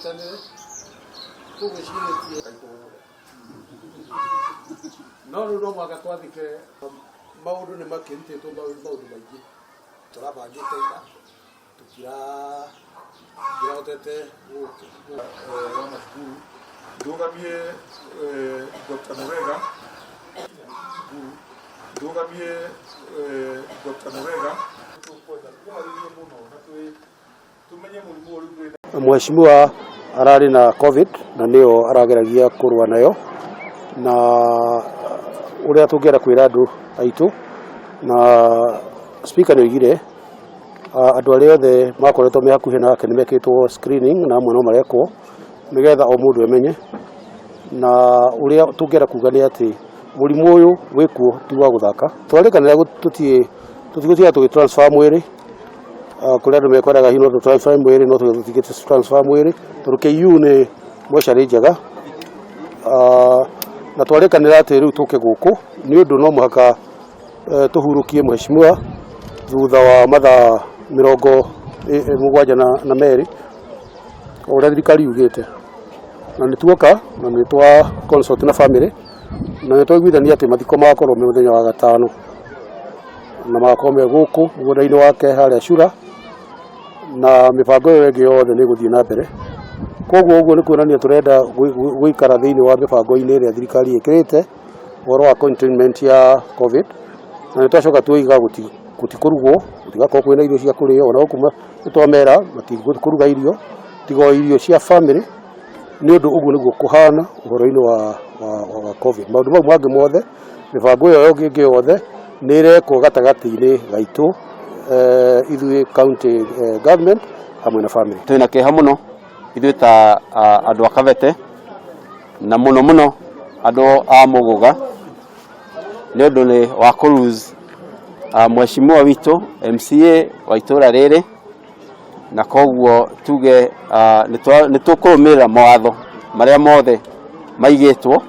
Tũnyitanĩre tũgwĩcirĩtie no rĩu no mũhaka twathike. Maũndũ nĩ makĩrutĩtwo maũndũ maingĩ tũrabangĩte ira tũtira tũtirahotete. Wa macukuru ndũgamie Dr. Murega, ndũgamie Dr. Murega. Tũkwenda twĩharĩrie mũno na tũmenye mũrimũ ũyũ rĩu twĩna. Mheshimiwa ararĩ na COVID na nĩyo arageragia kũrũa nayo, na ũrĩa tũngĩenda kwĩra andũ aitũ na speaker nĩ oigire andũ arĩa othe makoretwo me hakuhĩ nake nĩ mekĩtwo screening na amwe no marekwo nĩgetha o mũndũ emenye. Na ũrĩa tũngĩenda kuga nĩ atĩ mũrimũ ũyũ wĩkuo ti wa gũthaka. Twarĩkanĩra tũtiĩ tũtigũtinda tũgĩ transfer mwĩrĩ kũrĩa andũ mekwendaga hihi no tũ transfer mwĩrĩ, no tũtingĩ transfer mwĩrĩ tondũ KU nĩ mocarĩ njega. Na twarĩkanĩra atĩ rĩu tũke gũkũ nĩ ũndũ no mũhaka tũhurũkie mheshimiwa thutha wa mathaa 72 o ũrĩa thirikari yugĩte. Na nĩ tuoka na nĩ twa consult na family na nĩ twaiguithania atĩ mathiko magakorwo me mũthenya wa gatano na magakorwo me gũkũ mũgũnda-inĩ wake harĩa Cura, na mĩbango ĩyo ĩngĩ yothe nĩ ĩgũthiĩ na mbere. Koguo ũguo nĩ kuonania tũrenda gũikara thĩinĩ wa mĩbango-inĩ ĩrĩa thirikari ĩkĩrĩte ũhoro wa containment ya COVID. Na nĩ twacoka tuoiga gũtikũrugwo, gũtigakorwo kwĩna irio cia kũrĩo ona gũkũ nĩ twamera matigũkũruga irio tiga o irio cia family, nĩ ũndũ ũguo nĩguo kũhana ũhoro-inĩ wa COVID. Maũndũ mau mangĩ mothe, mĩbango ĩyo ĩngĩ yothe nĩ ĩrekwo gatagatĩ-inĩ gaitũ ithuĩ county government hamwe na family. Twĩna kĩeha mũno ithuĩ ta andũ a Kabete na mũno mũno andũ a Mũgũga nĩ ũndũ nĩ wa kũ lose mheshimiwa witũ MCA wa itũra rĩrĩ, na koguo tuge nĩ tũkũrũmĩrĩra mawatho marĩa mothe maigĩtwo.